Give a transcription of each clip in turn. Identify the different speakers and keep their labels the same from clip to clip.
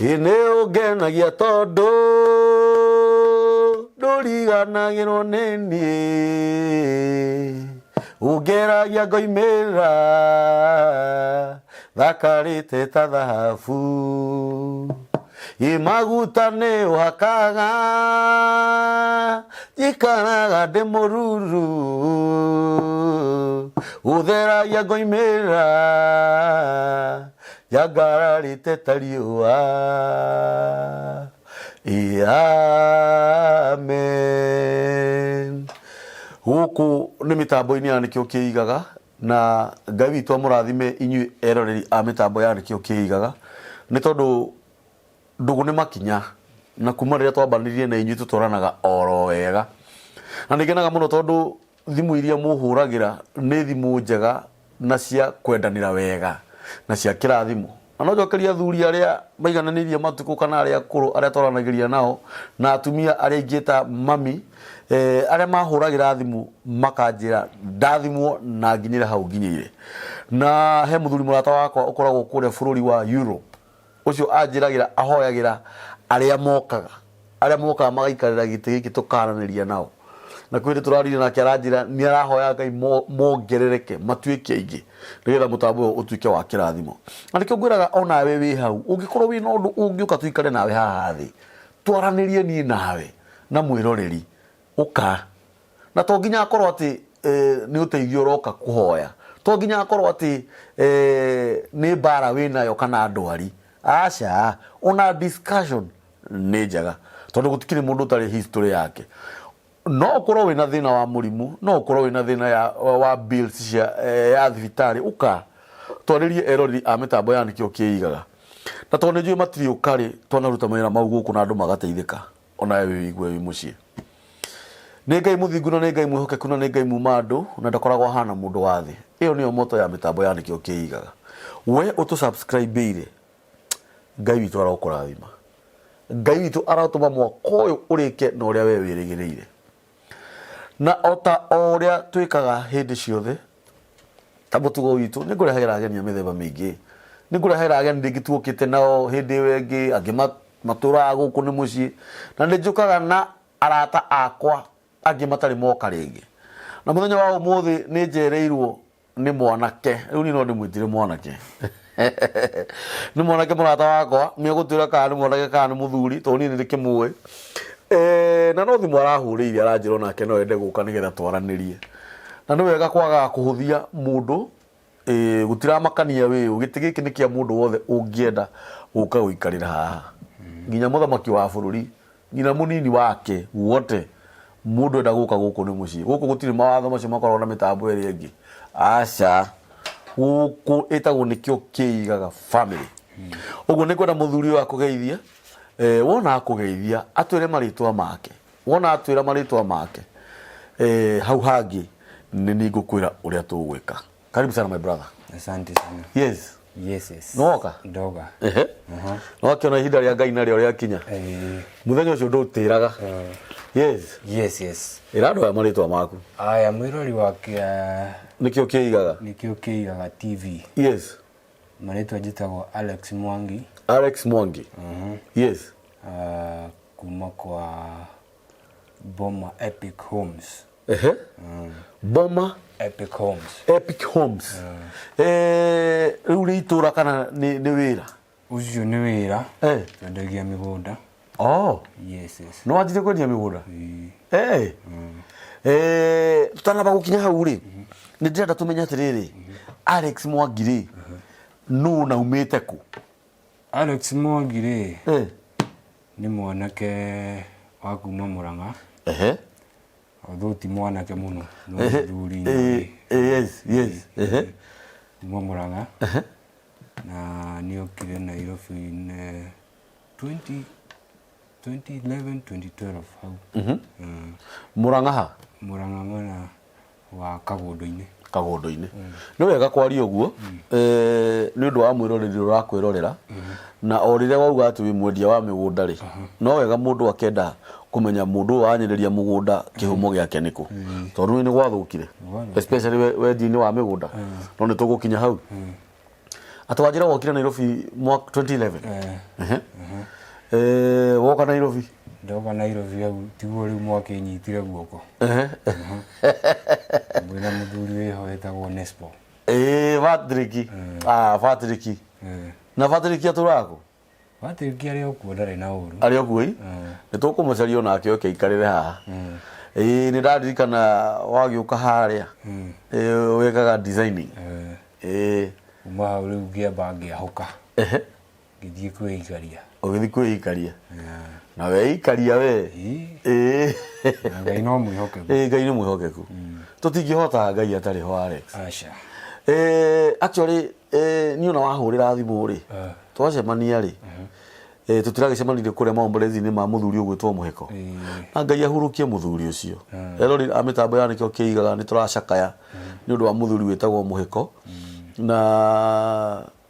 Speaker 1: Ĩ nĩ ũngenagia tondũ ndũriganagĩrwo nĩ niĩ, ũngeragia ngoimĩra thakarĩte ta thahabu. Ĩ maguta nĩ ũhakaga njikaraga ndĩ mũruru, ũtheragia ngoimĩra njangararĩte ta riũa. Ĩ amen. Gũkũ nĩ mĩtambo-inĩ ya Nĩkĩo Kĩigaga, na Ngai witũ amũrathime inyuĩ eroreri a mĩtambo ya Nĩkĩo Kĩigaga, nĩ tondũ ndũgũ nĩ makinya, na kuma rĩrĩa twambanĩrire na inyuĩ tũtwaranaga oro wega. Na nĩ ngenaga mũno tondũ thimũ iria mũhũragĩra nĩ thimũ njega na cia kwendanĩra wega na cia kĩrathimo. Na no njokerie athuri arĩa maigananĩirie matukũ kana arĩa akũrũ arĩa twaranagĩria nao na atumia arĩa ingĩta mami eh, arĩa mahũragĩra thimũ makanjĩra ndathimwo na nginyĩre hau nginyĩire. Na he mũthuri mũrata wakwa ũkoragwo kũrĩa bũrũri wa Europe ũcio anjĩragĩra ahoyagĩra arĩa mokaga arĩa mokaga magaikarĩra gĩtĩ gĩkĩ tũkaranĩria nao na kwĩ hĩndĩ tũraririe nake aranjĩra nĩ arahoya Ngai mongerereke matuĩke aingĩ nĩgetha mũtambo ũyũ ũtuĩke wa kĩrathimo. Na nĩkĩo ngwĩraga onawe wĩ hau ũngĩkorwo wĩna ũndũ ũngĩũka tũikare nawe haha thĩ twaranĩrie niĩ nawe na mwĩroreri ũka. Na to nginya akorwo atĩ nĩ ũteithio ũroka kũhoya, to nginya akorwo atĩ nĩ mbara wĩnayo kana ndwari, aca, ona discussion nĩ njega tondũ gũtikĩrĩ mũndũ ũtarĩ history yake. No ũkorwo wĩna thĩna wa mũrimũ, no ũkorwo wĩna thĩna ya, wa bills cia ya thibitarĩ, ũka twarĩrie eroreri a mĩtambo ya Nĩkĩo Kĩigaga. Na tondũ nĩ njũĩ matirĩ ũkarĩ twanaruta mawĩra mau gũkũ na andũ magateithĩka. Onawe wĩigue wĩ mũciĩ. Nĩ Ngai mũthingu na nĩ Ngai mwĩhokeku na nĩ Ngai muma andũ na ndakoragwo ahana mũndũ wa thĩ. Ĩyo nĩyo motto ya mĩtambo ya Nĩkĩo Kĩigaga. We ũtũ subscribe ire, Ngai witũ arokũrathima. Ngai witũ arotũma mwaka ũyũ ũrĩke na ũrĩa we wĩrĩgĩrĩire. Na o ta o ũrĩa twĩkaga hĩndĩ ciothe, ta mũtugo witũ, nĩ ngũrehagĩra ageni a mĩthemba mĩingĩ. Nĩ ngũrehagĩra ageni rĩngĩ tuokĩte nao hĩndĩ ĩyo ĩngĩ, angĩ matũraga gũkũ nĩ mũciĩ. Na nĩ njũkaga na arata akwa angĩ matarĩ moka rĩngĩ. Na mũthenya wa ũmũthĩ nĩ njereirwo nĩ mwanake, rĩu niĩ no ndĩmwĩtire mwanake. Nĩ mwanake mũrata wakwa, nĩ egũtwĩra kana nĩ mwanake kana nĩ mũthuri, tondũ niĩ nĩ ndĩkĩmũĩ. Eh, na no thimũ arahũrĩire aranjĩra onake no ende gũka nĩgetha twaranĩrie. Na nĩ wega kwagaga kũhũthia mũndũ, ĩĩ gũtiramakania wĩ ũ, gĩtĩ gĩkĩ nĩ kĩa mũndũ wothe ũngĩenda gũka gũikarĩra haha. Nginya mũthamaki wa bũrũri, nginya mũnini wake, wote, mũndũ enda gũka gũkũ nĩ mũciĩ. Gũkũ gũtirĩ mawatho macio makoragwo na mĩtambo ĩrĩa ĩngĩ. Aca, gũkũ ĩtagwo nĩkĩo kĩigaga family. Ũguo nĩ ngwenda mũthuri ũyũ akũgeithie, eh, wona akũgeithia atwĩre marĩtwa make. Wona atwĩra marĩtwa make, eh, hau hangĩ nĩ niĩ ngũkwĩra ũrĩa tũgwĩka. Karibu sana my brother.
Speaker 2: Asante sana.
Speaker 1: Yes.
Speaker 2: Yes.
Speaker 1: Nĩwoka?
Speaker 2: Ndoga.
Speaker 1: Ehe. Nĩwakĩona ihinda rĩa Ngai narĩo rĩakinya.
Speaker 2: Eh,
Speaker 1: Mũthenya ũcio ndũtĩraga. Yes.
Speaker 2: yes.
Speaker 1: Ĩra andũ aya marĩtwa maku.
Speaker 2: Aya mwĩrori wa kĩa
Speaker 1: Nĩkĩo kĩigaga.
Speaker 2: nĩkĩo kĩigaga TV.
Speaker 1: Yes.
Speaker 2: Marĩtwa njĩtagwo Alex Mwangi.
Speaker 1: Alex Mwangi. Yes.
Speaker 2: Kuma kwa Boma Epic Homes.
Speaker 1: Ehe. Boma
Speaker 2: Epic Homes.
Speaker 1: Epic Homes. Eh, rĩu nĩ itũra kana nĩ nĩ wĩra?
Speaker 2: Ũcio nĩ wĩra.
Speaker 1: Eh.
Speaker 2: Twendagia mĩgũnda.
Speaker 1: Oh.
Speaker 2: Yes.
Speaker 1: Nĩ wanjirie kwendia mĩgũnda? Eh. Eh, tũtanamba gũkinya hau rĩ, nĩ ndĩrenda tũmenye atĩrĩrĩ, Alex Mwangi rĩ, nũ na umĩte kũ?
Speaker 2: Alex Mwangi rĩ,
Speaker 1: Eh.
Speaker 2: nĩ mwanake wa kuma Murang'a.
Speaker 1: Ehe.
Speaker 2: Although ti mwanake mũno, no
Speaker 1: Ehe.
Speaker 2: mũthuri
Speaker 1: Eh, eh, yes. Ehe.
Speaker 2: Kuma Murang'a. Na nĩ okire Nairobi in 20 2011 2012 hau.
Speaker 1: Murang'a ha?
Speaker 2: Murang'a mwena wa Kagũndũ-inĩ.
Speaker 1: Kagũndũ-inĩ. Nĩ wega kwaria ũguo nĩ ũndũ wa mwĩroreri ũrakwĩrorera na o rĩrĩa wauga atĩ wĩ mwendia wa mĩgũnda rĩ, no wega mũndũ akenda kũmenya mũndũ ũyũ wanyendĩria mũgũnda kĩhumo gĩake nĩkũ, tondũ nĩ gwathũkire especially wendia-inĩ wa mĩgũnda, no nĩ tũgũkinya hau. Atĩ wanjĩra wokire Nairobi mwaka 2011?
Speaker 2: Eh.
Speaker 1: Ehe. Eh, woka Nairobi?
Speaker 2: Ndoka Nairobi hau tiguo rĩu mwakĩnyitire guoko. Mwĩna mũthuri wĩho wĩtagwo Nespo.
Speaker 1: Eh, Patrick. Ah, Patrick. Na Patrick atũraga kũ?
Speaker 2: Patrick arĩ o kuo, ndarĩ na ũru.
Speaker 1: Arĩ o kuo ĩ? Nĩ tũkũmũcaria onake oke aikarĩre haha. Ĩĩ, nĩ ndaririkana wagĩũka harĩa. Ĩĩ, wekaga designing. Ĩĩ.
Speaker 2: Kuma hau rĩu ngĩamba ngĩahũka. Ngĩthiĩ kwĩikaria.
Speaker 1: Ũgĩthiĩ kwĩikaria. Na weikaria we. Ĩĩ.
Speaker 2: Na Ngai no mwĩhokeku.
Speaker 1: Ĩĩ, Ngai nĩ mwĩhokeku. Tũtingĩhota Ngai atarĩ ho, Alex.
Speaker 2: Aca.
Speaker 1: Eh, actually eh, niĩ ona wahũrĩra thimũ rĩ, twacemania rĩ, eh, tũtiragĩcemanirie kũrĩa maombolezi-inĩ ma mũthuri ũgwĩtwo Mũheko. Na Ngai ahurũkie mũthuri ũcio. Erori a mĩtambo ya nĩkĩo kĩigaga nĩ tũracakaya nĩ ũndũ wa mũthuri wĩtagwo Mũheko.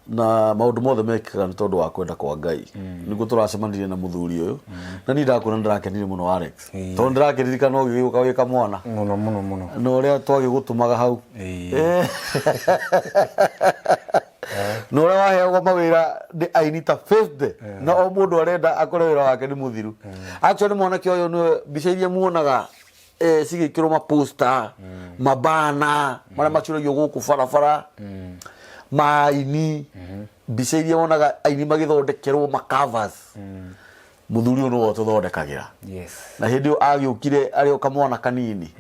Speaker 1: Na maũndũ mothe mekĩkaga nĩ tondũ wa kwenda kwa Ngai. Nĩguo tũracemanirie na mũthuri ũyũ. Na niĩ ndakuona nĩ ndĩrakenire mũno, Alex. Tondũ ndĩrakĩririkana ũgĩgĩũka wĩ kamwana.
Speaker 2: Mũno mũno mũno.
Speaker 1: Na ũrĩa twagĩgũtũmaga hau. Na ũrĩa waheagwo mawĩra nĩ aini ta 50 na o mũndũ arenda akore wĩra wake nĩ mũthiru. Actually mwanake ũyũ nĩwe mbica iria muonaga cigĩkĩrwo maposta, mabana marĩa macuragio gũkũ barabara ma aini, mbica iria wonaga aini magĩthondekerwo ma covers, mũthuri ũyũ nĩwe ũtũthondekagĩra. Na hĩndĩ ĩyo agĩũkire arĩ o kamwana kanini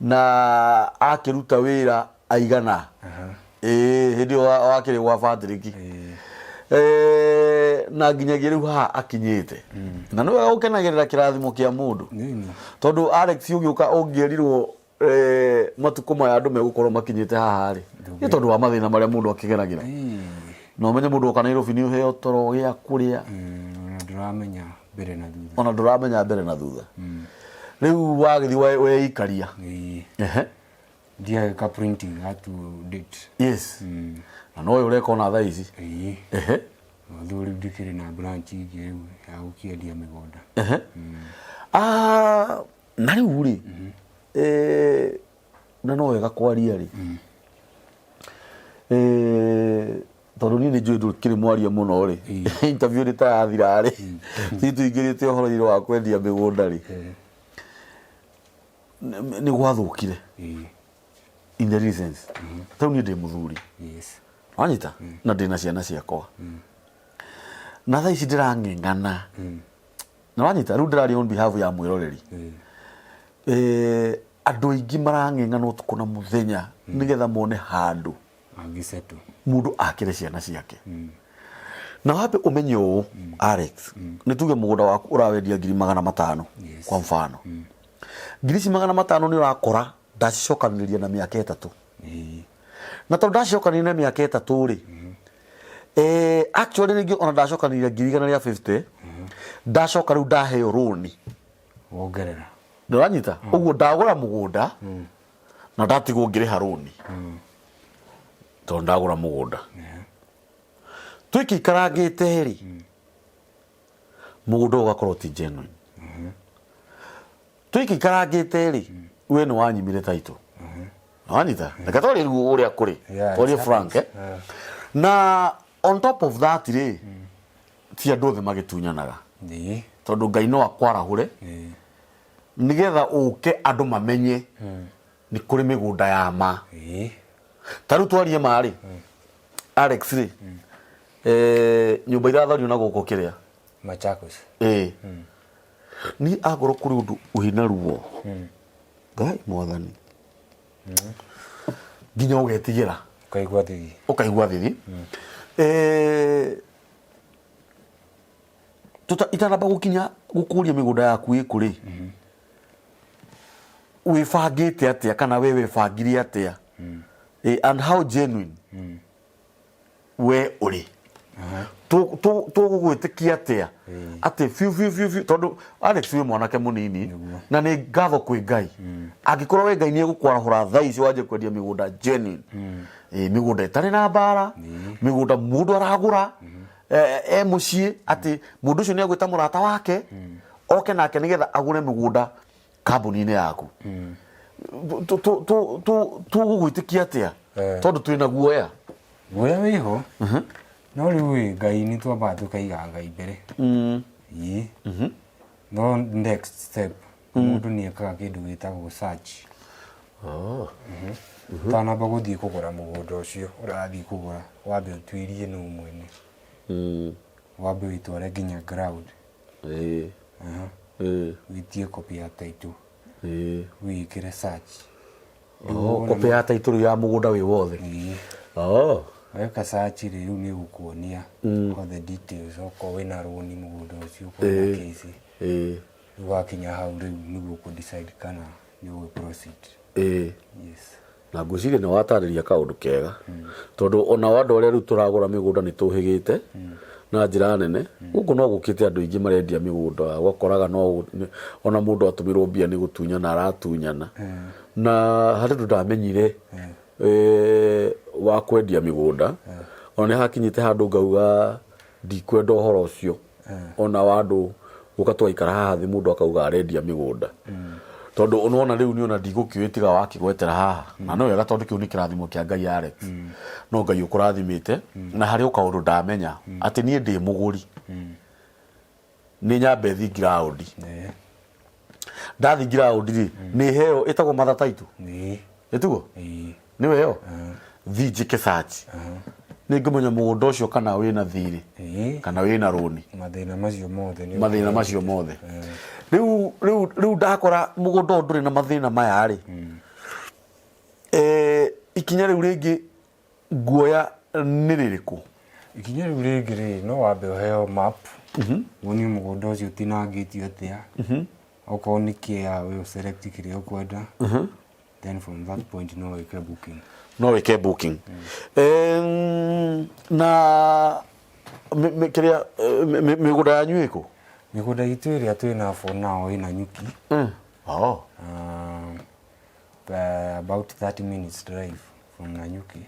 Speaker 1: na akĩruta wĩra aigana. Ĩĩ, hĩndĩ ĩyo wakĩrĩ gwa Patrick. Eh, na nginyagia rĩu haha akinyĩte. Na nĩ wega gũkenagĩrĩra kĩrathimo kĩa mũndũ.
Speaker 2: Nĩni.
Speaker 1: Tondũ Alex, ũgĩũka ũngĩerirwo matukũ maya andũ megũkorwo makinyĩte haha rĩ, nĩ tondũ wa mathĩna marĩa mũndũ akĩgeragĩra. Na ũmenye mũndũ oka Nairobi nĩ ũheo toro, gĩa kũrĩa.
Speaker 2: Ona ndũramenya mbere na thutha.
Speaker 1: Ona ndũramenya mbere na thutha. Rĩu wagĩthiĩ weikaria. Ehe.
Speaker 2: Ndiagĩka printing up to date.
Speaker 1: Yes. Na noyo ũreka ona thaa ici.
Speaker 2: Ĩĩ. Although rĩu ndikĩrĩ na branch ingĩ rĩu ya gũkĩendia mĩgũnda.
Speaker 1: Ehe. Ah, na rĩu rĩ, na no wega kwaria rĩ, tondũ niĩ nĩ njũĩ ndũkĩrĩ mwaria mũno rĩ, interview nĩ ta yathira rĩ, ti tũingĩrĩte ũhoro-inĩ wa kwendia mĩgũnda rĩ, nĩ gwathũkire in the real sense. Tarĩu niĩ ndĩ mũthuri. Wanyita? Na ndĩ na ciana ciakwa. Na thaa ici ndĩrang'eng'ana. Na wanyita? Rĩu ndĩraria on behalf ya mwĩroreri. Andũ aingĩ marang'eng'ana ũtukũ na mũthenya nĩgetha mone handũ
Speaker 2: Angĩsettle.
Speaker 1: Mũndũ akĩre ciana ciake. Na wambe ũmenye ũũ, Alex, nĩ tuge mũgũnda waku ũrawendia 500,000. Kwa mfano. Ngiri ici 500 nĩ ũrakora ndacicokanĩrĩria na mĩaka 3. Na tondũ ndacicokanĩrĩria na mĩaka 3 rĩ, actually rĩngĩ ona ndacokanĩrĩria 150,000, ndacoka rĩu ndaheo rũni.
Speaker 2: Wongerera.
Speaker 1: Ndũranyita? Ũguo ndagũra mũgũnda na ndatigwo ngĩrĩha rũni tondũ ndagũra mũgũnda. Twĩkĩikarangĩte rĩ, mũgũnda ũyũ ũgakorwo ti genuine. Twĩkĩikarangĩte rĩ, we nĩ wanyimire title. Wanyita? Reke twarie rĩu ũrĩa kũrĩ. Twarie frank, eh? Na on top of that rĩ, ti andũ othe magĩtunyanaga. Tondũ Ngai no akwarahũre nĩgetha ũke andũ mamenye nĩ kũrĩ mĩgũnda ya ma. Ta rĩu twarie ma rĩ, Alex rĩ, nyũmba irathario na gũkũ kĩrĩa
Speaker 2: Machakos.
Speaker 1: Ĩĩ. Niĩ angorwo kũrĩ ũndũ wĩna ruo, Ngai mwathani, nginya ũgetigĩra.
Speaker 2: Ũkaigua thithi.
Speaker 1: Ũkaigua thithi. Itanamba gũkinya gũkũria mĩgũnda yaku ĩkũ rĩ, wĩbangĩte atĩa kana we wĩbangire atĩa? And how genuine we ũrĩ? Tũgũgwĩtĩkia atĩa atĩ biũ biũ biũ biũ? Tondũ Alex wĩ mwanake mũnini na nĩ ngatho kwĩ Ngai. Angĩkorwo we Ngai nĩ egũkwarahũra thaa ici wanjie kwendia mĩgũnda genuine, mĩgũnda ĩtarĩ na mbara, mĩgũnda mũndũ aragũra e mũciĩ, atĩ mũndũ ũcio nĩ egwĩta mũrata wake oke nake nĩgetha agũre mĩgũnda kambuni-inĩ yaku, tũgũgwĩtĩkia atĩa? Tondũ twĩna guoya.
Speaker 2: Guoya wĩho, no rĩu ĩ, Ngai nĩ twambaga tũkaiga Ngai mbere. Ĩĩ. No next step, mũndũ nĩ ekaga kĩndũ gĩtagwo search.
Speaker 1: Oh.
Speaker 2: Ũtanamba gũthiĩ kũgũra mũgũnda ũcio ũrathiĩ kũgũra, wambe ũtuĩrie nũ mwene. Wambe wĩtware nginya ground.
Speaker 1: Ĩĩ. Ĩĩ.
Speaker 2: Wĩtie copy ya title.
Speaker 1: Ĩĩ.
Speaker 2: Wĩkĩre search.
Speaker 1: Oh, copy ya title rĩu ya mũgũnda wĩ wothe.
Speaker 2: Ĩĩ.
Speaker 1: Oh.
Speaker 2: Weka search rĩ, rĩu nĩ ĩgũkuonia all the details, okorwo wĩna rũni mũgũnda ũcio, okorwo wĩna case.
Speaker 1: Ĩĩ.
Speaker 2: Rĩu wakinya hau rĩu nĩguo ũkũ decide kana nĩ ũgũ proceed.
Speaker 1: Ĩĩ.
Speaker 2: Yes.
Speaker 1: Na ngwĩciria nĩ watarĩria kaũndũ kega, tondũ ona andũ arĩa rĩu tũragũra mĩgũnda nĩ tũhĩgĩte na njĩra nene. Gũkũ no gũkĩte andũ aingĩ marendia mĩgũnda, ũgakoraga no ona mũndũ atũmĩrwo mbia nĩ gũtunyana aratunyana. Na harĩ ũndũ ndamenyire wa kwendia mĩgũnda, ona nĩ hakinyĩte handũ ngauga ndikwenda ũhoro ũcio, ona wa andũ gũka tũgaikara haha thĩ mũndũ akauga arendia mĩgũnda, tondũ ũnona rĩu niĩ ona ndigũkĩũĩ tiga wakĩgwetera haha. Na no wega, tondũ kĩu nĩ kĩrathimo kĩa Ngai, Alex, no Ngai ũkũrathimĩte. Na harĩ o kaũndũ ndamenya, atĩ niĩ ndĩ mũgũri nĩ nyambe thi ground. Ndathi ground rĩ, nĩ heo ĩtagwo mother title. Ĩtiguo? Nĩwe ĩyo thi njĩke search, nĩ ngũmenya mũgũnda ũcio kana wĩna thirĩ kana wĩna rũni.
Speaker 2: Mathĩna macio mothe nĩ
Speaker 1: Mathĩna macio mothe. Rĩu ndakora mũgũnda ũyũ ndũrĩ na mathĩna maya rĩ, ikinya rĩu rĩngĩ nguoya nĩ rĩrĩkũ?
Speaker 2: Ikinya rĩu rĩngĩ rĩ, no wambe ũheo map, wonio mũgũnda ũcio ũtinangĩtio atĩa. Okorwo nĩ kĩa we select kĩrĩa ũkwenda, then from that point no wĩke booking.
Speaker 1: No wĩke booking. Na kĩrĩa mĩgũnda yanyu ĩkũ?
Speaker 2: Mĩgũnda itũ ĩrĩa twĩna for now ĩna Nyuki.
Speaker 1: Oh.
Speaker 2: About 30 minutes drive from Nanyuki,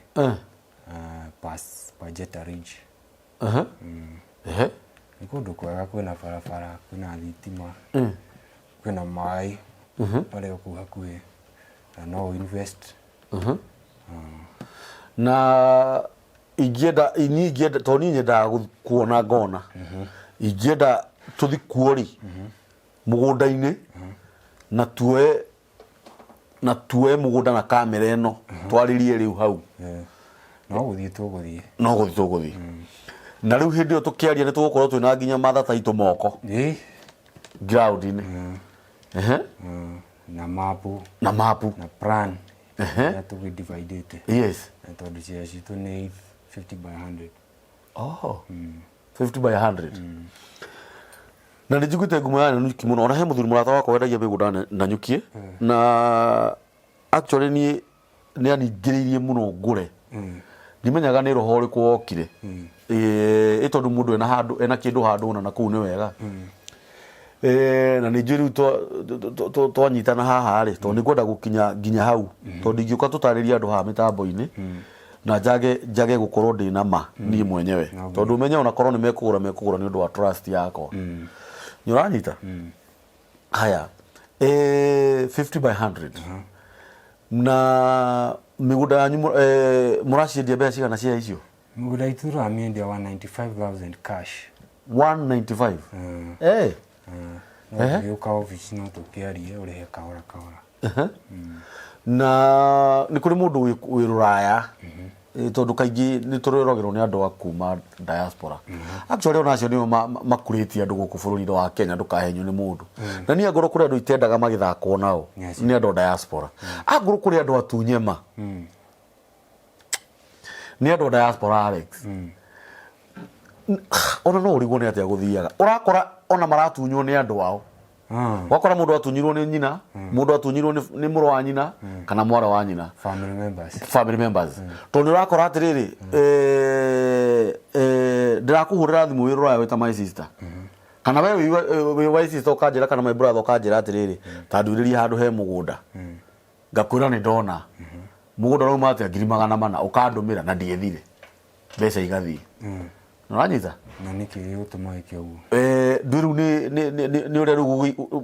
Speaker 2: past Pajeta Ridge.
Speaker 1: Ehe.
Speaker 2: Nĩ kũndũ kwega, kwĩna barabara, kwĩna thitima, kwĩna maĩ marĩ o kũu hakuhĩ, na no invest.
Speaker 1: Na ingĩenda, niĩ ingĩenda, tondũ niĩ nyendaga kuona ngona, ingĩenda tũthi kuo rĩ, mũgũnda-inĩ, na tuoe mũgũnda na kamera ĩno, twarĩrie rĩu hau?
Speaker 2: No gũthiĩ tũgũthiĩ.
Speaker 1: No gũthiĩ tũgũthiĩ, na rĩu hĩndĩ ĩyo tũkĩaria nĩ tũgũkorwo twĩna nginya matha taitũ moko ground-inĩ. Ehe.
Speaker 2: Na mapu.
Speaker 1: Na mapu.
Speaker 2: Na plan ĩrĩa tũgĩdividĩte. Na tondũ cia citũ nĩ 50 by 100.
Speaker 1: Oh. 50 by 100. Na nĩ njiguĩte ngumo ya Nanyuki mũno. Ona he mũthuri mũrata wakwa wendagia mĩgũnda Nanyuki, na actually niĩ nĩ aningĩrĩirie mũno ngũre. Ndimenyaga nĩ roho ũrĩkũ wokire. Ĩ tondũ mũndũ ena handũ, ena kĩndũ handũ ona na kũu nĩ wega. Na nĩ njũĩ rĩu twanyitana haha rĩ, tondũ nĩ ngwenda gũkinya nginya hau, tondũ ndingĩũka tũtarĩrie andũ haha mĩtambo-inĩ na njage gũkorwo ndĩ na ma niĩ mwenyewe, tondũ ũmenye ona korwo nĩ mekũgũra nĩ ũndũ wa trust yakwa. Nĩ ũranyita? Haya, 50 by 100, na mĩgũnda yanyu mũraciendia mbeca cigana cia icio?
Speaker 2: Mĩgũnda itũ tũramĩendia 195,000 cash.
Speaker 1: 195?
Speaker 2: No ũgĩũka obici no tũkĩarie, ũrĩhe kahora kahora.
Speaker 1: Na nĩ kũrĩ mũndũ wĩ rũraya? Tondũ kaingĩ nĩ tũroragĩrwo nĩ andũ a kuma diaspora. Actually ona acio nĩo makurĩtie andũ gũkũ bũrũri-inĩ wa Kenya, ndũkahenywo nĩ mũndũ. Na niĩ angorwo kũrĩ andũ itendaga magĩthakwo nao, nĩ andũ a diaspora. Angorwo kũrĩ andũ atunyema, nĩ andũ a diaspora, Alex. Ona no ũrigwo nĩ atĩa gũthiaga, ũrakora ona maratunywo nĩ andũ ao. Wakora mũndũ atunyirwo nĩ nyina, mũndũ atunyirwo nĩ mũrũ wa nyina kana mwarĩ wa nyina.
Speaker 2: Family members.
Speaker 1: Family members, tondũ nĩ ũrakora atĩrĩrĩ, ndĩrakũhũrĩra thimũ wĩ rũraya wĩ ta my sister, kana we wĩ my sister ũkanjĩra, kana my brother ũkanjĩra atĩrĩrĩ, ta nduĩrĩrie handũ he mũgũnda. Ngakwĩra nĩ ndona mũgũnda ũrauma atĩa, 400,000, ũkandũmĩra na ndiethire, mbeca igathiĩ. Nĩũranyita?
Speaker 2: Na nĩkĩ gĩgũtũma wĩke ũguo?
Speaker 1: Ndũ rĩu nĩ ũrĩa rĩu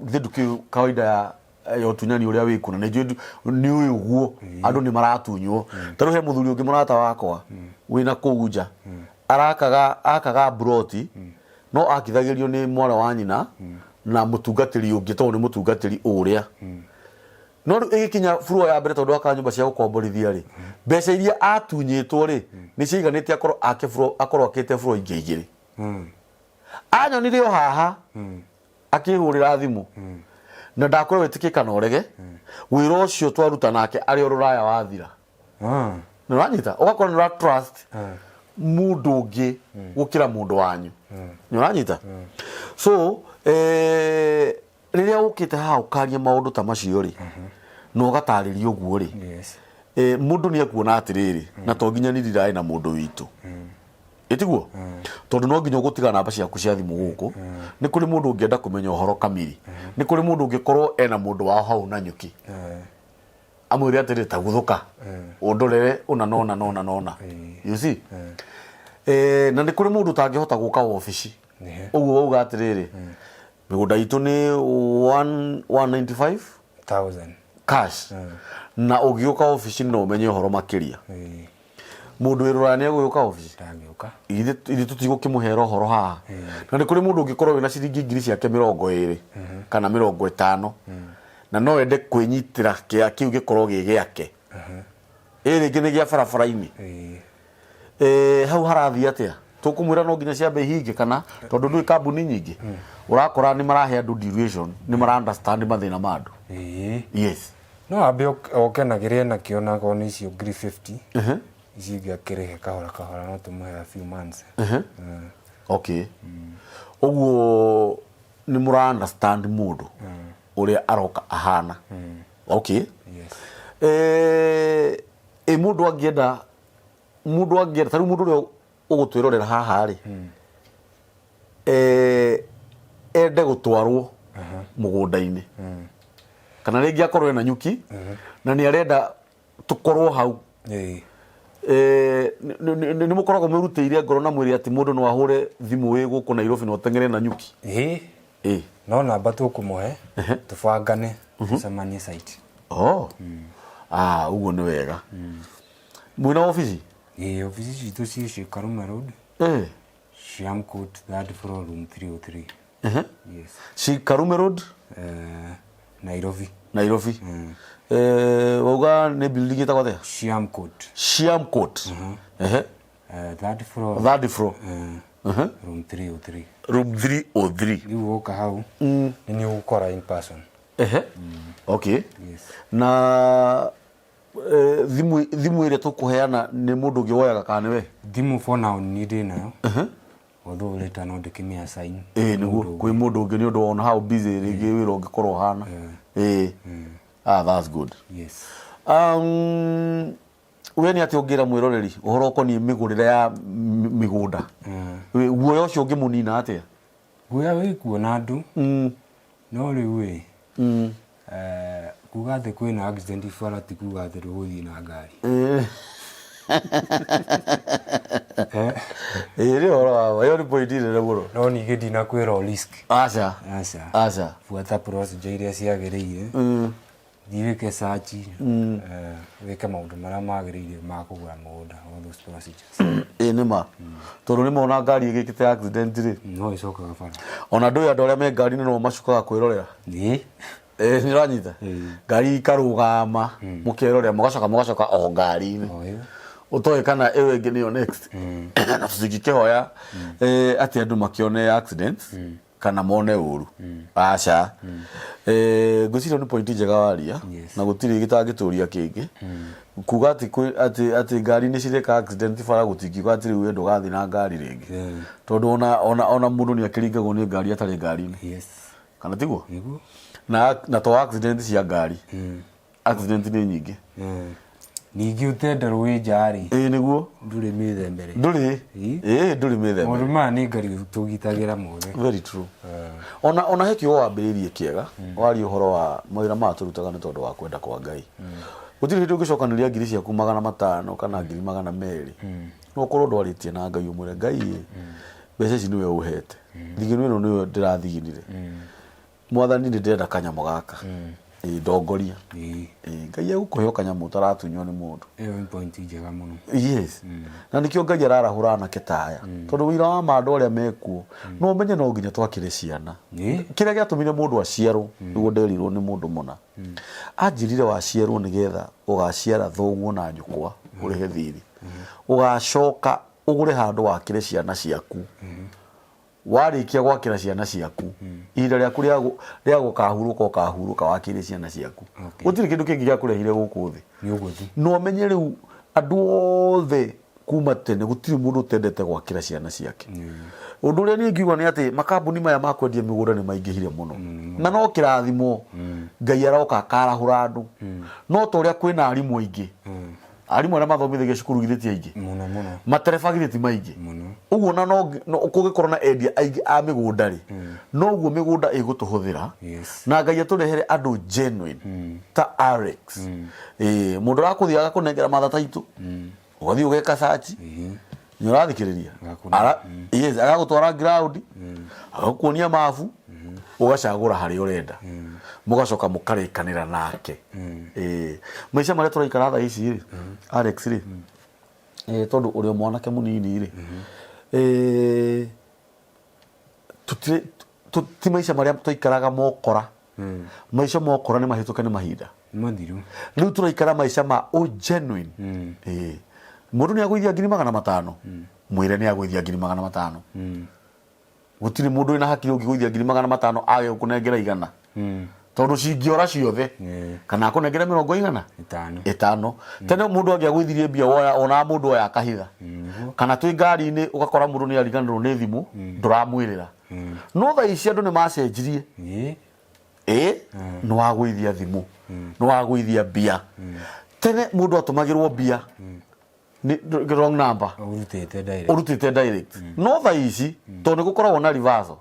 Speaker 1: githĩ ndũkĩũĩ kawaida ya ya ũtunyani ũrĩa wĩkuo na nĩ njũĩ nĩ ũĩ ũguo andũ nĩ maratunywo. Ta rĩu he mũthuri ũngĩ mũrata wakwa wĩna kũu nja arakaga akaga mburoti no akithagĩrio nĩ mwarĩ wa nyina na mũtungatĩri ũngĩ tondũ nĩ mũtungatĩri ũrĩa. No rĩu ĩgĩkinya floor ya mbere tondũ akaga nyũmba cia gũkomborithia rĩ, mbeca iria atunyĩtwo rĩ nĩ ciaiganĩte akorwo ake floor akorwo akĩte floor ingĩ igĩrĩ. Anyonire o haha akĩhũrĩra thimũ na ndakwĩra wĩtĩkie kana ũrege, wĩra ũcio twaruta nake arĩ o rũraya wathira. Nĩ ũranyita? Ũgakorwo nĩ ũra trust mũndũ ũngĩ gũkĩra mũndũ wanyu. Nĩ ũranyita? So rĩrĩa ũkĩte haha ũkaria maũndũ ta macio rĩ, na ũgatarĩria ũguo rĩ, mũndũ nĩ ekuona atĩrĩrĩ, na to nginya ndirirae na mũndũ witũ. Ĩtiguo? Tondũ no nginya ũgũtiga namba ciaku cia thimũ gũkũ. Nĩ kũrĩ mũndũ ũngĩenda kũmenya ũhoro kamiri. Nĩ kũrĩ mũndũ ũngĩkorwo ena mũndũ wao hau Nanyuki. Amwĩre atĩrĩ, ta guthũka ũndorere ũna na ũna na ũna na ũna. You see? Na nĩ kũrĩ mũndũ ũtangĩhota gũka wabici. Ũguo wauga atĩrĩrĩ, mĩgũnda itũ nĩ 195
Speaker 2: thousand
Speaker 1: cash. Na ũngĩũka wabici no ũmenye ũhoro makĩria. Mũndũ wĩ rũraya nĩ egũgĩũka wabici?
Speaker 2: Ndangĩũka.
Speaker 1: Ithuĩ tũtigũkĩmũhera ũhoro haha. Na nĩ kũrĩ mũndũ ũngĩkorwo wĩna ciringi ngiri ciake 20 kana 50 na no ende kwĩnyitĩra kĩa kĩu gĩkorwo gĩ gĩake. Ĩ rĩngĩ nĩ gĩa barabara-inĩ. Hau harathiĩ atĩa? Tũkũmwĩra no nginya ciambe ihinge kana tondũ ndũĩ kambuni nyingĩ ũrakora nĩ marahe andũ duration, nĩ mara understand mathĩna ma andũ. Yes.
Speaker 2: No ambe oke na kĩrĩa enakĩo na akorwo nĩ icio ngiri 50 ici ingĩ akĩrĩhe kahora kahora no tũmũhe a few months.
Speaker 1: Okay. Ũguo nĩ mũra understand mũndũ ũrĩa aroka ahana. Okay.
Speaker 2: Yes.
Speaker 1: Ĩ mũndũ angĩenda, mũndũ angĩenda ta rĩu mũndũ ũrĩa ũgũtwĩrorera haha rĩ, ende gũtwarwo mũgũnda-inĩ kana rĩngĩ akorwo ena nyuki na nĩ arenda tũkorwo hau. Nĩ mũkoragwo mwĩrutĩire ngoro na mwĩrĩ atĩ mũndũ no ahũre thimũ wĩ gũkũ Nairobi na ũteng'ere na nyuki?
Speaker 2: No namba tũkũmũhe tũbangane tũcemanie site.
Speaker 1: Oh. Ah, ũguo nĩ wega. Mwĩna obici?
Speaker 2: Ĩĩ, obici citũ ciĩ Karume Road. Shiam Court, third floor, room 303. Yes.
Speaker 1: Karume Road?
Speaker 2: Nairobi.
Speaker 1: Nairobi. Wauga nĩ building ĩtagwo atĩa?
Speaker 2: Shiam Court.
Speaker 1: Shiam Court.
Speaker 2: Third floor.
Speaker 1: Third floor.
Speaker 2: Room 303.
Speaker 1: Room 303.
Speaker 2: Rĩu woka hau nĩ nĩ ũgũkora in person.
Speaker 1: Okay.
Speaker 2: Yes.
Speaker 1: Na thimũ ĩrĩa tũkũheana nĩ mũndũ ũngĩ woyaga kana nĩ we?
Speaker 2: Thimũ for now nĩ ndĩ nayo. Although later no ndĩkĩmĩ assign.
Speaker 1: Ĩĩ nĩguo kwĩ mũndũ ũngĩ nĩ ũndũ ona how busy rĩngĩ wĩra ũngĩkorwo ũhana. Ĩĩ. Ah, that's good.
Speaker 2: Yes.
Speaker 1: We nĩ atĩa ũngĩra mwĩroreri ũhoro ũkoniĩ mĩgũrĩre ya mĩgũnda? Guoya ũcio ũngĩmũnina atĩa?
Speaker 2: Guoya wĩ kuo na andũ. No rĩu ĩ, kuga atĩ kwĩna accident bara ti kuga atĩ ndũgũthiĩ na ngari.
Speaker 1: Ĩĩ nĩ ũhoro wa ma, ĩyo nĩ point nene mũno.
Speaker 2: No ningĩ ndinakwĩra ũ risk.
Speaker 1: Aca.
Speaker 2: Aca.
Speaker 1: Aca.
Speaker 2: Buata procedure iria ciagĩrĩire. Thiĩ wĩke search, wĩke maũndũ marĩa magĩrĩire ma kũgũra mũgũnda, all those procedures.
Speaker 1: Ĩĩ nĩ ma. Tondũ nĩ mona ngari ĩgĩkĩte accident rĩ.
Speaker 2: No ĩcokaga bara.
Speaker 1: Ona ndũĩ andũ arĩa me ngari-inĩ no macukaga kwĩrorera.
Speaker 2: Ĩĩ.
Speaker 1: Nĩ ũranyita? Ngari ikarũgama, mũkerorera, mũgacoka mũgacoka o ngari-inĩ.
Speaker 2: O ĩyo.
Speaker 1: Ũtoĩ kana ĩyo ĩngĩ nĩyo next. Na tũtingĩkĩhoya atĩ andũ makĩone accidents kana mone ũru. Aca. Ngwĩciria nĩ point njega waria na gũtirĩ gĩtangĩtũria kĩngĩ. Kuga atĩ atĩ atĩ ngari nĩ cireka accident bara gũtingiuga atĩ rĩu we ndũgathiĩ na ngari rĩngĩ. Tondũ ona ona ona mũndũ nĩ akĩringagwo nĩ ngari atarĩ ngari-inĩ.
Speaker 2: Yes.
Speaker 1: Kana tiguo?
Speaker 2: Nĩguo.
Speaker 1: Na to accident cia ngari. Accident nĩ nyingĩ.
Speaker 2: Ningĩ ũtenda rũĩ nja rĩ.
Speaker 1: Ĩĩ nĩguo.
Speaker 2: Ndũrĩ mĩthembere.
Speaker 1: Ndũrĩ. Ĩĩ ndũrĩ mĩthembere.
Speaker 2: Maũndũ maya nĩ ngari tũgitagĩra mothe.
Speaker 1: Very true. Ona he kiugo wambĩrĩirie kĩega, waria ũhoro wa mawĩra maya tũrutaga nĩ tondũ wa kwenda kwa Ngai. Gũtirĩ hĩndĩ ũngĩcokanĩria ngiri ciaku 500 kana ngiri 200. No ũkorwo ndwarĩtie na Ngai ũmwĩre Ngai ĩ, mbeca ici nĩwe ũhete. Thigino ĩno nĩwe ndĩrathiginire. Mwathani nĩ ndĩrenda kanyamũ gaka. Ĩĩ, ndongoria. Ĩĩ, Ngai egũkũhe o kanyamũ ũtaratunywo nĩ mũndũ.
Speaker 2: Ĩyo nĩ point njega mũno.
Speaker 1: Yes. Na nĩkĩo Ngai ararahũra anake ta aya. Tondũ ũira wa ma andũ arĩa mekuo, no ũmenye no nginya twakĩre ciana. Kĩrĩa gĩatũmire mũndũ aciarwo, nĩguo nderirwo nĩ mũndũ mũna. Anjĩrire waciarwo nĩgetha ũgaciara thoguo na nyũkwa ũrĩhe thirĩ. Ũgacoka ũgũre handũ wakĩre ciana ciaku. Warĩkia gwakĩra ciana ciaku, ihinda rĩaku rĩa gũ- rĩa gũkahurũka ũkahurũka wakĩire ciana ciaku. Gũtirĩ kĩndũ kĩngĩ gĩakũrehire gũkũ thĩ.
Speaker 2: Nĩ ũguo tu.
Speaker 1: Na ũmenye rĩu andũ othe kuma tene gũtirĩ mũndũ ũtendete gwakĩra ciana ciake. Ũndũ ũrĩa niĩ ingiuga nĩ atĩ makambuni maya ma kwendia mĩgũnda nĩ maingĩhire mũno. Na no kĩrathimo Ngai aroka akarahũra andũ. No ta ũrĩa kwĩna arimũ aingĩ. Arimũ arĩa mathomithagia cukuru githĩ ti aingĩ?
Speaker 2: Mũno mũno.
Speaker 1: Matereba githĩ ti maingĩ?
Speaker 2: Mũno.
Speaker 1: Ũguo na no kũngĩkorwo na endia aingĩ a mĩgũnda rĩ, noguo mĩgũnda ĩgũtũhũthĩra. Na Ngai atũrehere andũ genuine ta Alex. Ĩĩ, mũndũ ũrakũthiĩ agakũnengera matha taitũ, ũgathiĩ ũgeka search, nĩ ũrathikĩrĩria?
Speaker 2: Agakũnengera.
Speaker 1: Yes, agagũtwara ground, agakuonia mabu, ũgacagũra harĩa ũrenda, mũgacoka mũkarĩkanĩra nake. Ĩĩ, maica marĩa tũraikara thaa ici rĩ, Alex rĩ, tondũ ũrĩ o mwanake mũnini rĩ, tũtirĩ ti maica marĩa twaikaraga mokora. Maica mokora nĩ mahĩtũke nĩ mahinda.
Speaker 2: Nĩ mathiru.
Speaker 1: Rĩu tũraikara maica ma ũ genuine. Ĩĩ. Mũndũ nĩ agũithia 500,000, mwĩre nĩ agũithia 500,000. Gũtirĩ mũndũ wĩna hakiri ũngĩgũithia 500,000 age gũkũnengera 100. Tondũ cingĩora ciothe, kana akũnengere mĩrongo igana?
Speaker 2: Ĩtano.
Speaker 1: Ĩtano. Tene mũndũ angĩagũithirie mbia woya, onaga mũndũ oya akahitha. Kana twĩ ngari-inĩ ũgakora mũndũ nĩ ariganĩrwo nĩ thimũ, ndũramwĩrĩra. No thaa ici andũ nĩ macenjirie. Ĩĩ, nĩ wagũithia thimũ, nĩ wagũithia mbia. Tene mũndũ atũmagĩrwo mbia nĩ wrong number.
Speaker 2: Ũrutĩte direct.
Speaker 1: Ũrutĩte direct. No thaa ici tondũ nĩ gũkoragwo na reversal,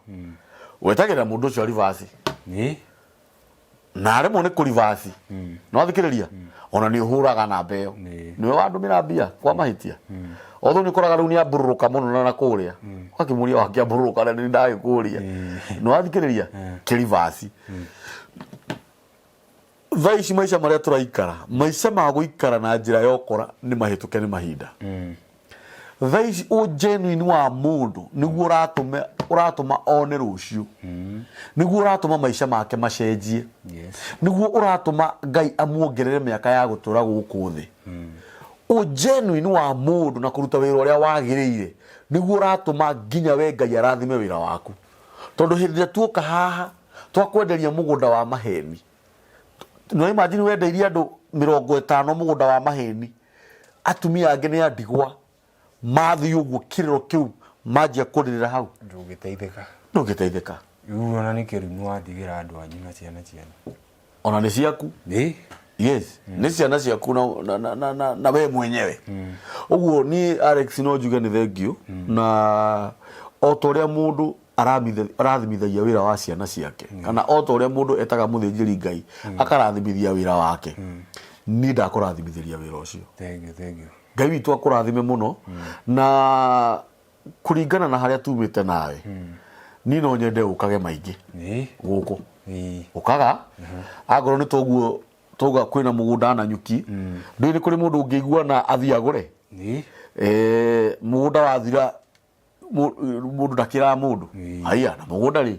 Speaker 1: wetagĩrĩra mũndũ ũcio reverse. Na aremwo nĩ kũ reverse, nĩ wathikĩrĩria? Ona nĩ ũhũraga namba ĩyo. Nĩwe wandũmĩra mbia kwa mahĩtia. Although nĩ ũkoraga rĩu nĩ ambũrũrũka mũno na nakũrĩa. Ũgakĩmũria wakĩambũrũrũka na nĩ ndagĩkũria. Nĩ wathikĩrĩria? Kĩ reverse. Thaa ici maica marĩa tũraikara, maica ma gũikara na njĩra ya ũkora nĩ mahĩtũke nĩ mahinda. Thaa ici ũ genuine wa mũndũ nĩguo ũratũma ũratũma one rũciũ. Nĩguo ũratũma maica make macenjie. Nĩguo ũratũma Ngai amuongerere mĩaka ya gũtũra gũkũ thĩ. Ũ genuine wa mũndũ na kũruta wĩra ũrĩa wagĩrĩire nĩguo ũratũma nginya we Ngai arathime wĩra waku. Tondũ hĩndĩ ĩrĩa tuoka haha twakwenderia mũgũnda wa maheni, no imagine wendeirie andũ 50 mũgũnda wa maheni, atumia angĩ nĩ andigwa, mathiĩ ũguo kĩrĩro kĩu manjia kũrĩrĩra hau.
Speaker 2: Ndũngĩteithĩka.
Speaker 1: Ndũngĩteithĩka.
Speaker 2: Rĩu ona nĩ kĩrumi watigĩra andũ anyu na ciana cianyu.
Speaker 1: Ona nĩ ciaku.
Speaker 2: Ĩ.
Speaker 1: Yes, nĩ ciana ciaku na we mwenyewe. Ũguo niĩ Alex no njuge nĩ thengiũ na o ta ũrĩa mũndũ arathimithagia wĩra wa ciana ciake kana o ta ũrĩa mũndũ etaga mũthĩnjĩri Ngai akarathimithia wĩra wake, niĩ ndakũrathimithĩria wĩra ũcio.
Speaker 2: Thank you, thank you.
Speaker 1: Ngai witũ akũrathime mũno na kũringana na harĩa tumĩte nawe, niĩ no nyende ũkage maingĩ gũkũ. Ũkaga angorwo nĩ toguo twauga kwĩna mũgũnda na nyuki, ndũĩ nĩ kũrĩ mũndũ ũngĩigua na athiĩ agũre. Mũgũnda wathira mũndũ ndakĩraga mũndũ. Haiya, na mũgũnda rĩ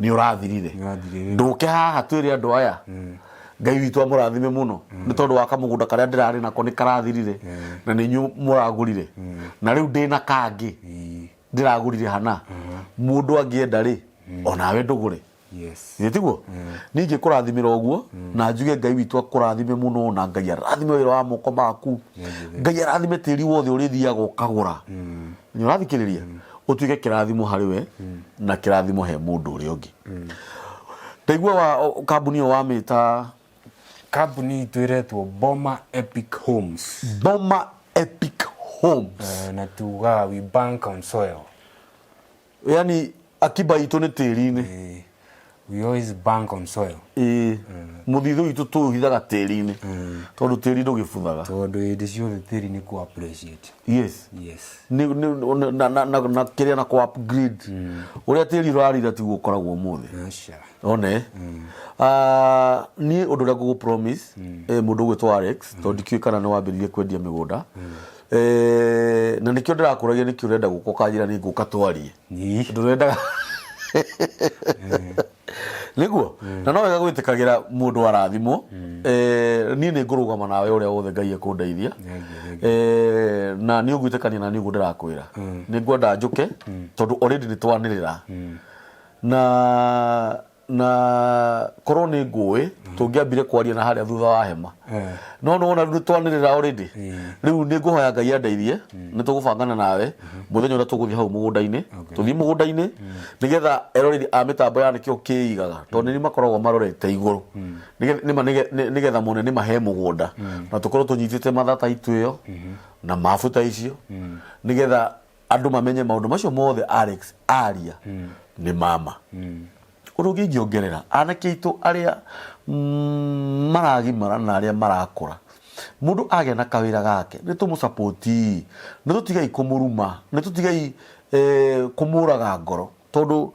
Speaker 1: nĩ ũrathirire.
Speaker 2: Nĩ ũrathirire.
Speaker 1: Ndũke haha twĩre andũ aya Ngai witũ amũrathime mũno nĩ tondũ wa kamũgũnda karĩa ndĩrarĩ nako nĩ karathirire na nĩ inyuĩ mũragũrire na rĩu ndĩna kangĩ ndĩragũrire hana mũndũ angĩenda rĩ onawe ndũgũre.
Speaker 2: Yes.
Speaker 1: Githĩ tiguo? Niĩ ingĩkũrathimĩra ũguo na njuge Ngai witũ akũrathime mũno na Ngai arathime wĩra wa moko maku. Ngai arathime tĩri wothe ũrĩthiaga ũkagũra. Nĩ ũrathikĩrĩria? Ũtuĩke kĩrathimo harĩ we na kĩrathimo he mũndũ ũrĩa ũngĩ. Ndaigua wa kambuni ĩyo wamĩta
Speaker 2: Kambuni itũ ĩretwo Boma Epic Homes.
Speaker 1: Boma Epic Homes.
Speaker 2: Na tugaga we bank on soil.
Speaker 1: Yani akiba itũ nĩ tĩri-inĩ.
Speaker 2: Ĩĩ. We always bank on soil.
Speaker 1: Ĩĩ, mũthithũ witũ tũũhithaga tĩri-inĩ tondũ tĩri ndũgĩbuthaga.
Speaker 2: Tondũ hĩndĩ ciothe tĩri nĩ kũ appreciate.
Speaker 1: Yes.
Speaker 2: Yes.
Speaker 1: Na kĩrĩa na kũ upgrade ũrĩa tĩri ũrarira tiguo ũkoragwo ũmũthĩ.
Speaker 2: Aca.
Speaker 1: One. Ah, niĩ ũndũ ũrĩa ngũgũ promise mũndũ ũgwĩtwo Alex, tondũ ndikĩũĩ kana nĩ wambĩrĩirie kwendia mĩgũnda. Na nĩkĩo ndĩrakũragia nĩkĩ ũrenda gũka ũkanjĩra nĩ ngũka twarie. Ndũrendaga nĩguo na no wega gwĩtĩkagĩra mũndũ arathimwo. Niĩ nĩ ngũrũgama nawe ũrĩa wothe Ngai ekũndeithia.
Speaker 2: Thengiũ, thengiũ.
Speaker 1: Na nĩ ũgwĩtĩkania na nĩ ũguo ndĩrakwĩra nĩ ngwenda njũke tondũ already nĩ twanĩrĩra na korwo nĩ ngũĩ tũngĩambire kwaria na harĩa thutha wa hema. No nĩ wona rĩu nĩ twanĩrĩra already. Rĩu nĩ ngũhoya Ngai andeithie nĩ tũgũbangana nawe mũthenya ũrĩa tũgũthiĩ hau mũgũnda-inĩ, tũthiĩ mũgũnda-inĩ nĩgetha eroreri a mĩtambo ya nĩkĩo kĩigaga tondũ nĩ makoragwo marorete igũrũ. Nĩgetha mone nĩ mahe mũgũnda na tũkorwo tũnyitĩte mathata itu ĩyo na mabu ta icio nĩgetha andũ mamenye maũndũ macio mothe Alex aria nĩ mama. Ũndũ ũngĩ ingĩongerera, anake aitũ arĩa maragimara na arĩa marakũra, mũndũ agĩa na kawĩra gake nĩ tũmũcapoti, nĩ tũtigei kũmũruma, nĩ tũtigei kũmũraga ngoro, tondũ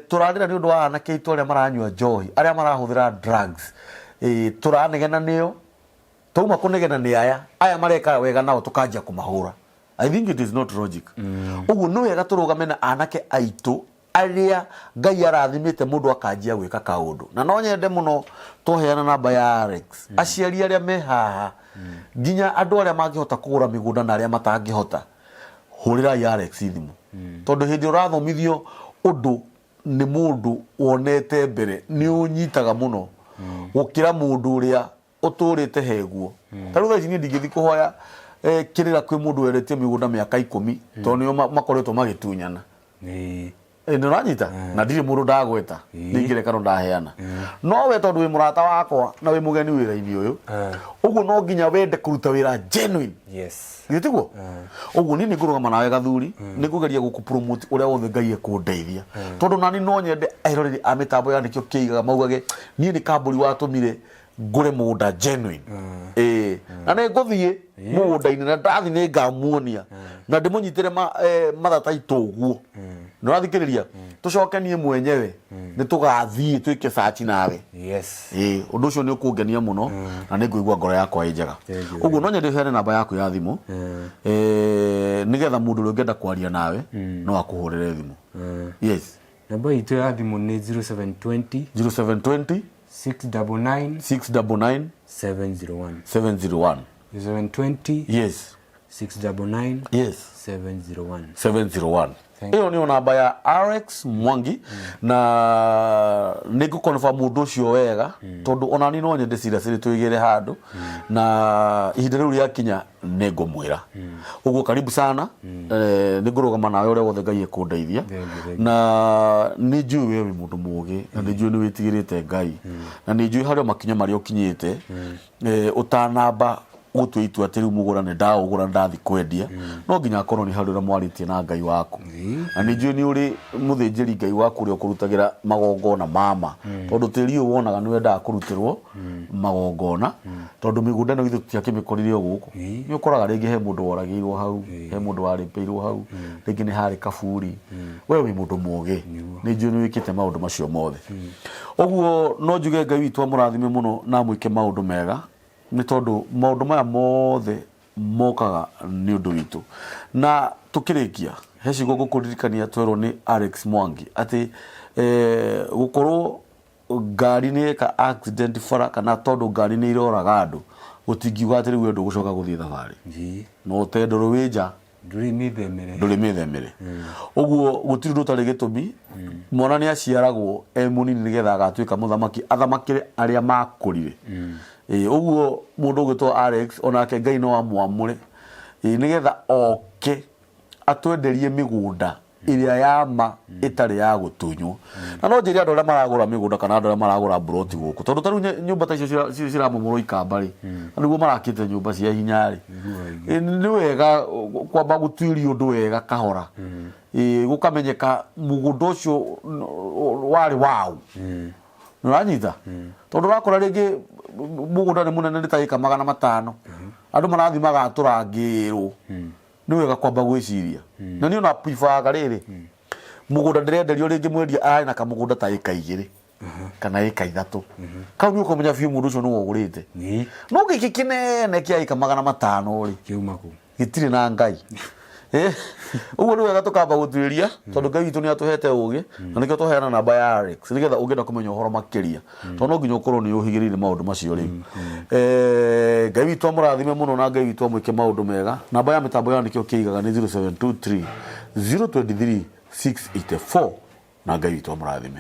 Speaker 1: tũrarĩra nĩ ũndũ wa anake aitũ arĩa maranyua njohi, arĩa marahũthĩra drugs, tũranegena nĩo, twauma kũnegena nĩ aya aya mareka wega nao tũkanjia kũmahũra. I think it is not logic. Ũguo nĩ wega tũrũgame na anake aitũ arĩa Ngai arathimĩte mũndũ akanjia gwĩka kaũndũ. Na no nyende mũno twaheana namba ya Alex, aciari arĩa me haha, nginya andũ arĩa mangĩhota kũgũra mĩgũnda na arĩa matangĩhota, hũrĩrai Alex thimũ. Tondũ hĩndĩ ũrathomithio ũndũ nĩ mũndũ wonete mbere, nĩ ũnyitaga mũno gũkĩra mũndũ ũrĩa ũtũrĩte heguo. Ta rĩu thaa ici niĩ ndingĩthiĩ kũhoya kĩrĩra kwĩ mũndũ wendetie mĩgũnda mĩaka 10 tondũ nĩo makoretwo magĩtunyana. Nĩ ũranyita? Na ndirĩ mũndũ ndagweta, nĩ ngerekano ndaheana. No we tondũ wĩ mũrata wakwa na wĩ mũgeni wĩra-inĩ ũyũ, ũguo no nginya wende kũruta wĩra genuine.
Speaker 2: Yes.
Speaker 1: Githĩ tiguo? Ũguo niĩ nĩ ngũrũgama nawe gathuri, nĩ ngũgeria gũkũ promote ũrĩa wothe Ngai ekũndeithia. Tondũ nani no nyende eroreri a mĩtambo ya nĩkĩo kĩigaga maugage niĩ nĩ kambũri watũmire ngũre mũgũnda genuine. Ĩĩ. Na nĩ ngũthiĩ mũgũnda-inĩ na ndathiĩ nĩ ngamuonia na ndĩmũnyitĩre mathata itũ ũguo. Nĩ ũrathikĩrĩria? Tũcoke niĩ mwenyewe nĩ tũgathiĩ twĩke search nawe.
Speaker 2: Yes.
Speaker 1: Ĩĩ, ũndũ ũcio nĩ ũkũngenia mũno na nĩ ngũigua ngoro yakwa ĩ njega.
Speaker 2: Thank you.
Speaker 1: Ũguo no nyende ũheane namba yaku ya thimũ nĩgetha mũndũ ũrĩa ũngĩenda kwaria nawe no akũhũrĩre thimũ. Yes.
Speaker 2: Namba itũ ya thimũ nĩ 0720
Speaker 1: 0720
Speaker 2: 699
Speaker 1: 699
Speaker 2: 701.
Speaker 1: 701.
Speaker 2: 0720
Speaker 1: Yes.
Speaker 2: 699
Speaker 1: Yes.
Speaker 2: 701.
Speaker 1: 701.
Speaker 2: Thank
Speaker 1: Ĩyo nĩyo namba ya Alex Mwangi na nĩ ngũconfirm mũndũ ũcio wega tondũ ona niĩ no nyende cira ciri tũigĩre handũ na ihinda rĩu rĩakinya nĩ ngũmwĩra. Ũguo karibu sana, nĩ ngũrũgama nawe ũrĩa wothe Ngai ekũndeithia.
Speaker 2: Thank you, thank you.
Speaker 1: Na nĩ njũĩ we wĩ mũndũ mũgĩ na nĩ njũĩ nĩ wĩtigĩrĩte Ngai na nĩ njũĩ harĩ o makinya marĩa ũkinyĩte ũtanamba gũtua itua atĩ rĩu mũgũra nĩ ndaũgũra ndathiĩ kwendia, no nginya akorwo nĩ harĩ ũrĩa mwarĩtie na Ngai waku. Na nĩ njũĩ nĩ ũrĩ mũthĩnjĩri Ngai waku ũrĩa ũkũrutagĩra magongona mama, tondũ tĩri ũyũ wonaga nĩ wendaga kũrutĩrwo magongona, tondũ mĩgũnda ĩno ithuĩ tũtiakĩmĩkorire o gũkũ. Nĩ ũkoraga rĩngĩ he mũndũ woragĩirwo hau, he mũndũ warĩpĩirwo hau, rĩngĩ nĩ harĩ kaburi. We wĩ mũndũ mũgĩ, nĩ njũĩ nĩ wĩkĩte maũndũ macio mothe. Ũguo no njuge Ngai witũ amũrathime mũno na amwĩke maũndũ mega, nĩ tondũ maũndũ maya mothe mokaga nĩ ũndũ witũ. Na tũkĩrĩkia, he ciugo ngũkũririkania twerwo nĩ Alex Mwangi atĩ gũkorwo ngari nĩ yeka accident bara kana tondũ ngari nĩ iroraga andũ, gũtingiuga atĩ rĩu we ndũgũcoka gũthiĩ thabarĩ. No ũte ndũrũ wĩ nja.
Speaker 2: Ndũrĩ mĩthemere.
Speaker 1: Ndũrĩ mĩthemere. Ũguo gũtirĩ ũndũ ũtarĩ gĩtũmi. Mwana nĩ aciaragwo e mũnini nĩgetha agatuĩka mũthamaki, athamakĩre arĩa makũrire. Ũguo mũndũ ũgwĩtwo Alex onake Ngai no amwamũre nĩgetha oke atwenderie mĩgũnda. Ĩrĩa ya ma ĩtarĩ ya gũtunywo. Na no njĩre andũ arĩa maragũra mĩgũnda kana andũ arĩa maragũra mburoti gũkũ, tondũ ta rĩu nyũmba ta icio ciramomorwo ikamba rĩ, na nĩguo marakĩte nyũmba cia hinya rĩ, nĩ wega kwamba gũtuĩria ũndũ wega kahora. Gũkamenyeka mũgũnda ũcio warĩ waũ. Nĩ ũranyita? Tondũ ũrakora rĩngĩ mũgũnda nĩ mũnene nĩ ta ĩka 500. Andũ marathiĩ magatũrangĩrwo. Nĩ wega kwamba gwĩciria. Na niĩ ona preferga rĩrĩ, mũgũnda ndĩrenderio rĩngĩ mwendia ararĩ na kamũgũnda ta ĩka 2 kana ĩka 3. Kau nĩ ũkũmenya biũ mũndũ ũcio nĩwe ũgũrĩte. No gĩkĩ kĩnene kĩa ĩka 500 rĩ,
Speaker 2: Kĩuma kũ?
Speaker 1: Gĩtirĩ na Ngai. Ũguo nĩ wega tũkamba gũtuĩria tondũ Ngai witũ nĩ atũhete ũgĩ na nĩkĩo twaheana namba ya Alex nĩgetha ũngĩenda kũmenya ũhoro makĩria tondũ no nginya ũkorwo nĩ ũhĩgĩrĩire maũndũ macio rĩu. Ngai witũ amũrathime mũno na Ngai witũ amwĩke maũndũ mega. Namba ya mĩtambo ya nĩkĩo kĩigaga nĩ 0723 023 684 na Ngai witũ amũrathime.